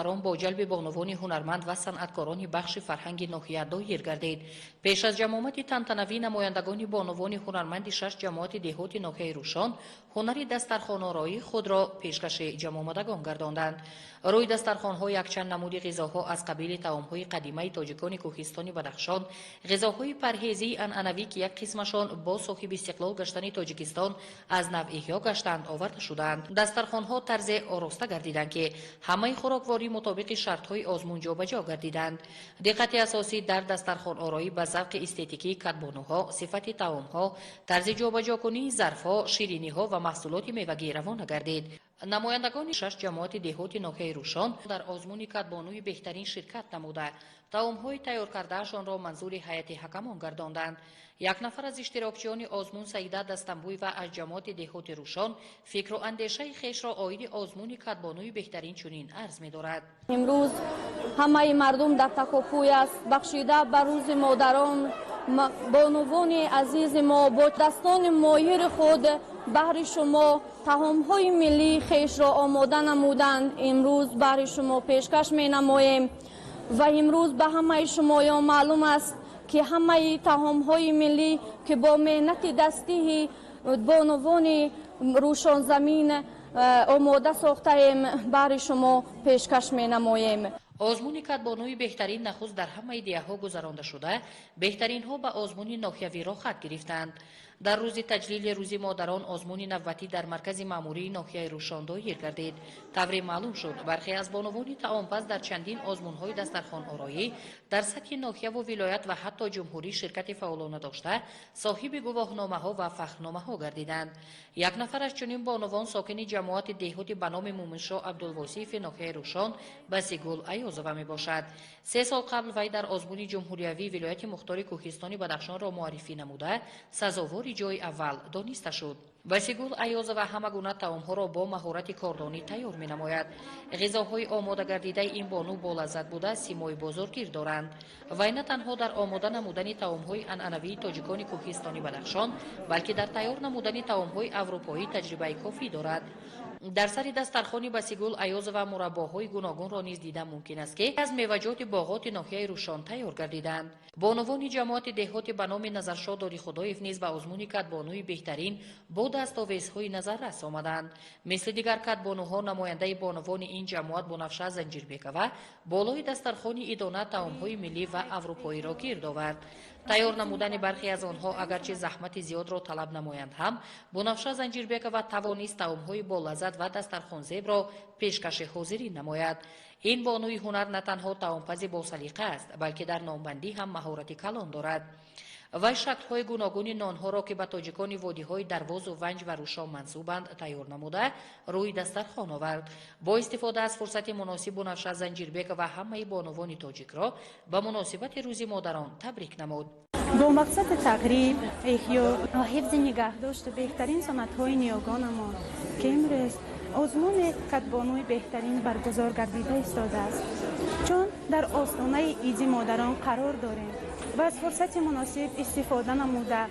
Бо ҷалби бонувони ҳунарманд ва санъаткорони бахши фарҳанги ноҳия доир гардид. Пеш аз ҷамъомади тантанавӣ намояндагони бонувони ҳунарманди шаш ҷамоати деҳоти ноҳияи Рӯшон ҳунари дастархонороии худро пешкаши ҷамъомадагон гардонданд. Рӯи дастархонҳо якчанд намуди ғизоҳо аз қабили таомҳои қадимаи тоҷикони кӯҳистони Бадахшон, ғизоҳои парҳезии анъанавӣ, ки як қисмашон бо соҳиби истиқлол гаштани Тоҷикистон аз нав эҳё гаштанд, оварда шудаанд. Дастархонҳо тарзе ороста гардиданд, ки ҳамаи хӯрокворӣ мутобиқи шартҳои озмун ҷобаҷо гардиданд. Диққати асосӣ дар дастархонороӣ ба завқи эстетикии кадбонуҳо, сифати таомҳо, тарзи ҷобаҷокунии зарфҳо, шириниҳо ва маҳсулоти мевагӣ равона гардид. Намояндагони шаш ҷамоати деҳоти ноҳияи Рӯшон дар озмуни кадбонуи беҳтарин ширкат намуда, таомҳои тайёркардаашонро манзури ҳайати ҳакамон гардонданд. Як нафар аз иштирокчиёни озмун, Саида Дастамбуева аз ҷамоати деҳоти Рӯшон, фикру андешаи хешро оиди озмуни кадбонуи беҳтарин чунин арз медорад. Имрӯз ҳамаи мардум дар такопӯй аст, бахшида ба Рӯзи модарон. Бонувони азизи мо бо дастони моҳири худ баҳри шумо таомҳои миллии хешро омода намуданд. Имрӯз баҳри шумо пешкаш менамоем ва имрӯз ба ҳамаи шумоён маълум аст, ки ҳамаи таомҳои миллӣ, ки бо меҳнати дастии бонувони Рӯшонзамин омода сохтаем, баҳри шумо пешкаш менамоем. Озмуни кадбонуи беҳтарин нахуст дар ҳамаи деҳаҳо гузаронда шуда, беҳтаринҳо ба озмуни ноҳиявӣ роҳхат гирифтанд. Дар рӯзи таҷлили Рӯзи модарон озмуни навбатӣ дар маркази маъмурии ноҳияи Рӯшон доир гардид. Тавре маълум шуд, бархе аз бонувони таомпаз дар чандин озмунҳои дастархонороӣ дар сатҳи ноҳияву вилоят ва ҳатто ҷумҳурӣ ширкати фаъолона дошта, соҳиби гувоҳномаҳо ва фахрномаҳо гардиданд. Як нафар аз чунин бонувон сокини ҷамоати деҳоти ба номи Муминшоҳ Абдулвосиеви ноҳияи Рӯшон Басигул Аёзова мебошад. 3 сол қабл вай дар озмуни ҷумҳуриявии вилояти мухтори кӯҳистони Бадахшонро муаррифӣ намуда, сазовори ҷои аввал дониста шуд. Басигул Аёзова ҳама гуна таомҳоро бо маҳорати кордонӣ тайёр менамояд. Ғизоҳои омодагардидаи ин бону болаззат буда, симои бозоргир доранд. Вай на танҳо дар омода намудани таомҳои анъанавии тоҷикони кӯҳистони Бадахшон, балки дар тайёр намудани таомҳои аврупоӣ таҷрибаи кофӣ дорад. Дар сари дастархони Басигул Аёзова мураббоҳои гуногунро низ дида мумкин аст, ки аз меваҷоти боғоти ноҳияи Рӯшон тайёр гардиданд. Бонувони ҷамоати деҳоти ба номи Назаршоҳ Дорихудоев низ ба озмуни кадбонуи беҳтарин бо дастовезҳои назаррас омаданд. Мисли дигар кадбонуҳо, намояндаи бонувони ин ҷамоат Бунафша Занҷирбекова болои дастархони идона таомҳои миллӣ ва аврупоиро гирд овард. Тайёр намудани бархе аз онҳо агарчи заҳмати зиёдро талаб намоянд ҳам, Бунафша Занҷирбекова тавонист таомҳои болаззат ва дастархонзебро пешкаши ҳозирин намояд. Ин бонуи ҳунар на танҳо таомпази босалиқа аст, балки дар нонбандӣ ҳам маҳорати калон дорад. Вай шаклҳои гуногуни нонҳоро, ки ба тоҷикони водиҳои Дарвозу Ванҷ ва Рӯшон мансубанд, тайёр намуда, рӯи дастархон овард. Бо истифода аз фурсати муносиб Бунафша Занҷирбекова ҳамаи бонувони тоҷикро ба муносибати Рӯзи модарон табрик намуд. Бо мақсади тағриб, эҳё ва ҳифзи нигаҳдошти беҳтарин санъатҳои ниёгонамон, ки имрӯз озмуни кадбонуи беҳтарин баргузор гардида истодааст, чун дар остонаи Иди модарон қарор дорем ва аз фурсати муносиб истифода намуда,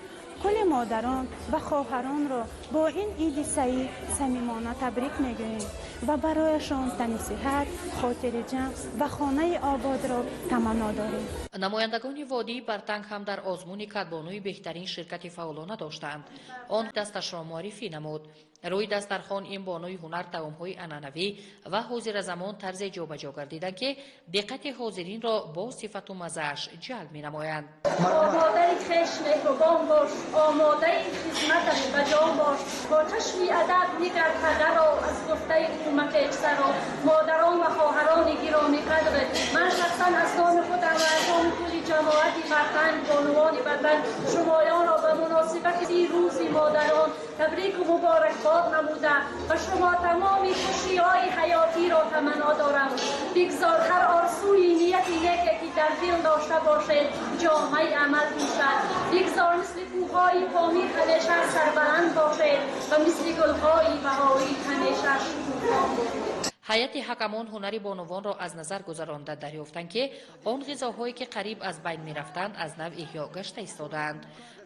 кулли модарон ва хоҳаронро бо ин иди саид самимона табрик мегӯем ва барояшон тани сиҳат, хотири ҷамъ ва хонаи ободро таманно дорем. Намояндагони водии Бартанг ҳам дар озмуни кадбонуи беҳтарин ширкати фаъолона доштанд. Он дасташро муаррифӣ намуд. Рӯи дастархон ин бонуи ҳунар таомҳои анъанавӣ ва ҳозиразамон тарзе ҷобаҷо гардиданд, ки диққати ҳозиринро бо сифату маззааш ҷалб менамоянд. Бо модари хеш меҳрубон бош, омодаи хизматаш ба ҷон бош. Бо чашми адаб нигар падаро, аз гуфтаи ӯ мапеч саро. Модарон ва хоҳарони гиромиқадр, ман шахсан аз номи худам ва аз номи кулли ҷамоати Бартанг, бонувони Бартанг, шумоёнро ба муносибати Рӯзи модарон табрику муборакбод намуда, ба шумо тамоми хушиҳои ҳаётиро таманно дорам. Бигзор ҳар орзуи нияти неке, ки дар дил дошта бошед, ҷомаи амал пӯшад. Бигзор мисли кӯҳҳои Помир ҳамеша сарбаланд бошед ва мисли гулҳои баҳорӣ ҳамеша шукуфон бошед. Ҳайати ҳакамон ҳунари бонувонро аз назар гузаронда, дарёфтанд, ки он ғизоҳое, ки қариб аз байн мерафтанд, аз нав эҳё гашта истодаанд.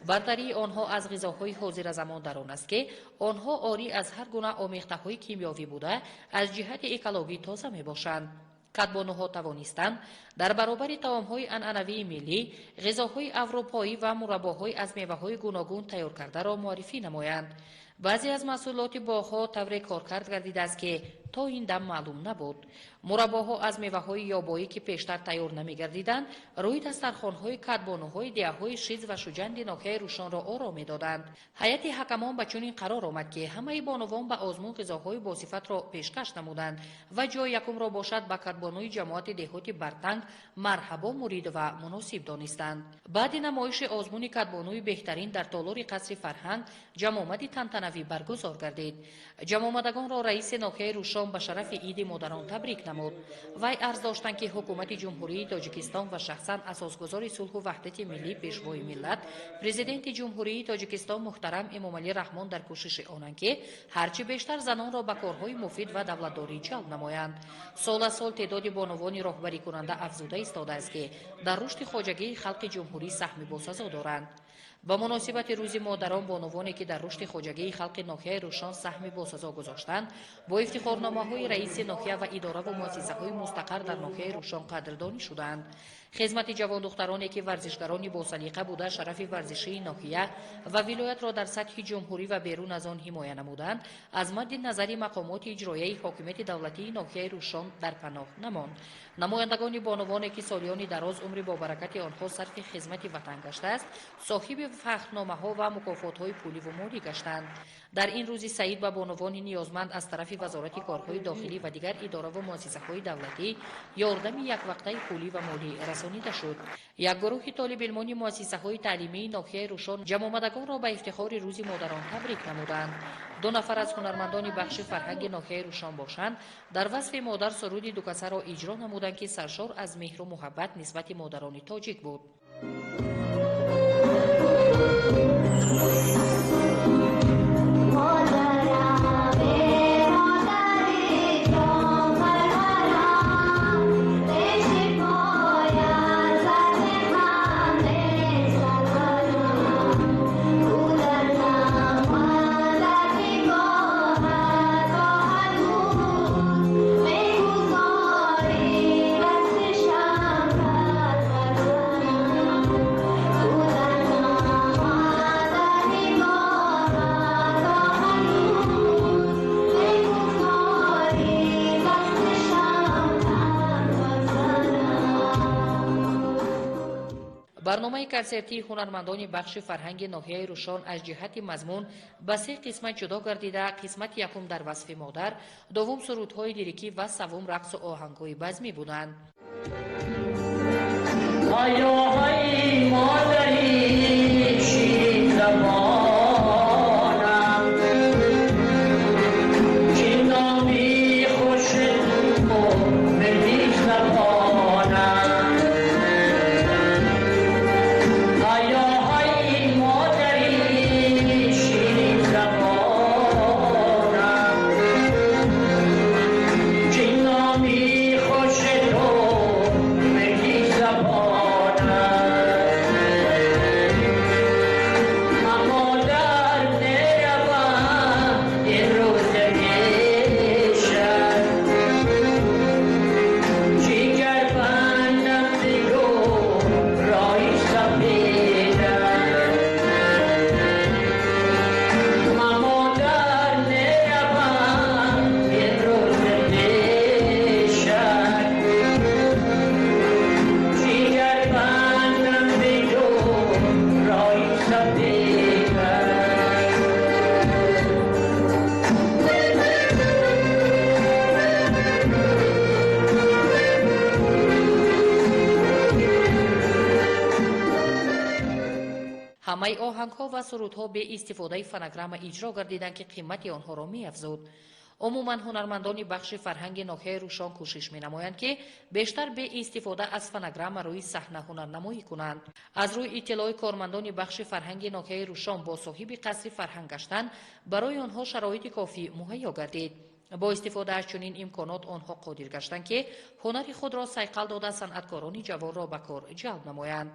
Бартарии онҳо аз ғизоҳои ҳозиразамон дар он аст, ки онҳо орӣ аз ҳар гуна омехтаҳои кимиёвӣ буда, аз ҷиҳати экологӣ тоза мебошанд. Кадбонуҳо тавонистанд дар баробари таомҳои анъанавии миллӣ ғизоҳои аврупоӣ ва мураббоҳои аз меваҳои гуногун тайёр кардаро муаррифӣ намоянд. Баъзе аз маҳсулоти боғҳо тавре коркард гардидааст, ки то ин дам маълум набуд. Мураббоҳо аз меваҳои ёбоӣ, ки пештар тайёр намегардиданд, рӯи дастархонҳои кадбонуҳои деҳаҳои Шиз ва Шуҷанди ноҳияи Рӯшонро оро медоданд. Ҳайати ҳакамон ба чунин қарор омад, ки ҳамаи бонувон ба озмун ғизоҳои босифатро пешкаш намуданд ва ҷои якумро бошад ба кадбонуи ҷамоати деҳоти Бартанг Марҳабо Муридова муносиб донистанд. Баъди намоиши озмуни кадбонуи беҳтарин дар толори қасри фарҳанг ҷамъомади тантанавӣ баргузор гардид. Ҷамъомадагонро раиси ноҳияи Рӯшон ба шарафи Иди модарон табрик намуд. Вай арз доштанд, ки ҳукумати Ҷумҳурии Тоҷикистон ва шахсан асосгузори сулҳу ваҳдати миллӣ, Пешвои миллат, Президенти Ҷумҳурии Тоҷикистон муҳтарам Эмомалӣ Раҳмон дар кӯшиши онанд, ки ҳарчи бештар занонро ба корҳои муфид ва давлатдорӣ ҷалб намоянд. Сол аз сол теъдоди бонувони роҳбарикунанда афзуда истодааст, ки дар рушди хоҷагии халқи ҷумҳурӣ саҳми босазо доранд. Ба муносибати Рӯзи модарон бонувоне, ки дар рушди хоҷагии халқи ноҳияи Рӯшон саҳми босазо гузоштанд, бо ифтихорномаҳои раиси ноҳия ва идораву муассисаҳои мустақар дар ноҳияи Рӯшон қадрдонӣ шуданд. Хизмати ҷавондухтароне, ки варзишгарони босалиқа буда, шарафи варзишии ноҳия ва вилоятро дар сатҳи ҷумҳурӣ ва берун аз он ҳимоя намуданд, аз мадди назари мақомоти иҷроияи ҳокимияти давлатии ноҳияи Рӯшон дар паноҳ намонд. Намояндагони бонувоне, ки солиёни дароз умри бобаракати онҳо сарфи хизмати ватан гаштааст, соҳиби фахрномаҳо ва мукофотҳои пуливу молӣ гаштанд. Дар ин рӯзи саид ба бонувони ниёзманд аз тарафи Вазорати корҳои дохилӣ ва дигар идораву муассисаҳои давлатӣ ёрдами яквақтаи пулӣ ва молӣ расонида шуд. Як гурӯҳи толибилмони муассисаҳои таълимии ноҳияи Рӯшон ҷамъомадагонро ба ифтихори Рӯзи модарон табрик намуданд. Ду нафар аз ҳунармандони бахши фарҳанги ноҳияи Рӯшон бошанд, дар васфи модар суруди дукасаро иҷро намуданд, ки саршор аз меҳру муҳаббат нисбати модарони тоҷик буд. Барномаи консертии ҳунармандони бахши фарҳанги ноҳияи Рӯшон аз ҷиҳати мазмун ба се қисмат ҷудо гардида: қисмати якум дар васфи модар, дуввум сурудҳои лирикӣ ва саввум рақсу оҳангҳои базмӣ буданд. Ҳамаи оҳангҳо ва сурудҳо бе истифодаи фонограмма иҷро гардиданд, ки қимати онҳоро меафзуд. Умуман, ҳунармандони бахши фарҳанги ноҳияи Рӯшон кӯшиш менамоянд, ки бештар бе истифода аз фонограмма рӯи саҳна ҳунарнамоӣ кунанд. Аз рӯи иттилои кормандони бахши фарҳанги ноҳияи Рӯшон, бо соҳиби қасри фарҳанг гаштан барои онҳо шароити кофӣ муҳайё гардид. Бо истифода аз чунин имконот онҳо қодир гаштанд, ки ҳунари худро сайқал дода, санъаткорони ҷавонро ба кор ҷалб намоянд.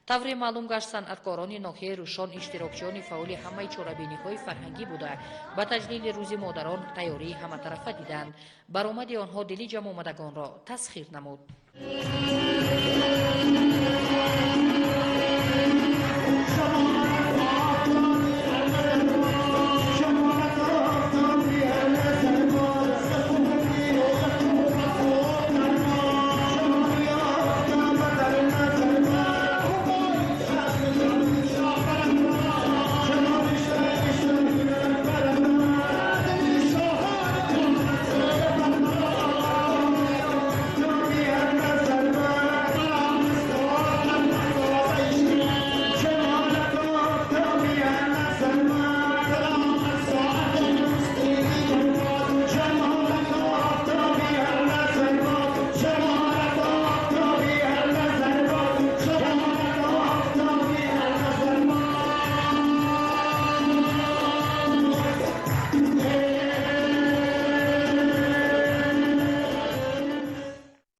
Тавре маълум гашт, санъаткорони ноҳияи Рӯшон иштирокчиёни фаъоли ҳамаи чорабиниҳои фарҳангӣ буда, ба таҷлили Рӯзи модарон тайёрии ҳаматарафа диданд. Баромади онҳо дили ҷамъомадагонро тасхир намуд.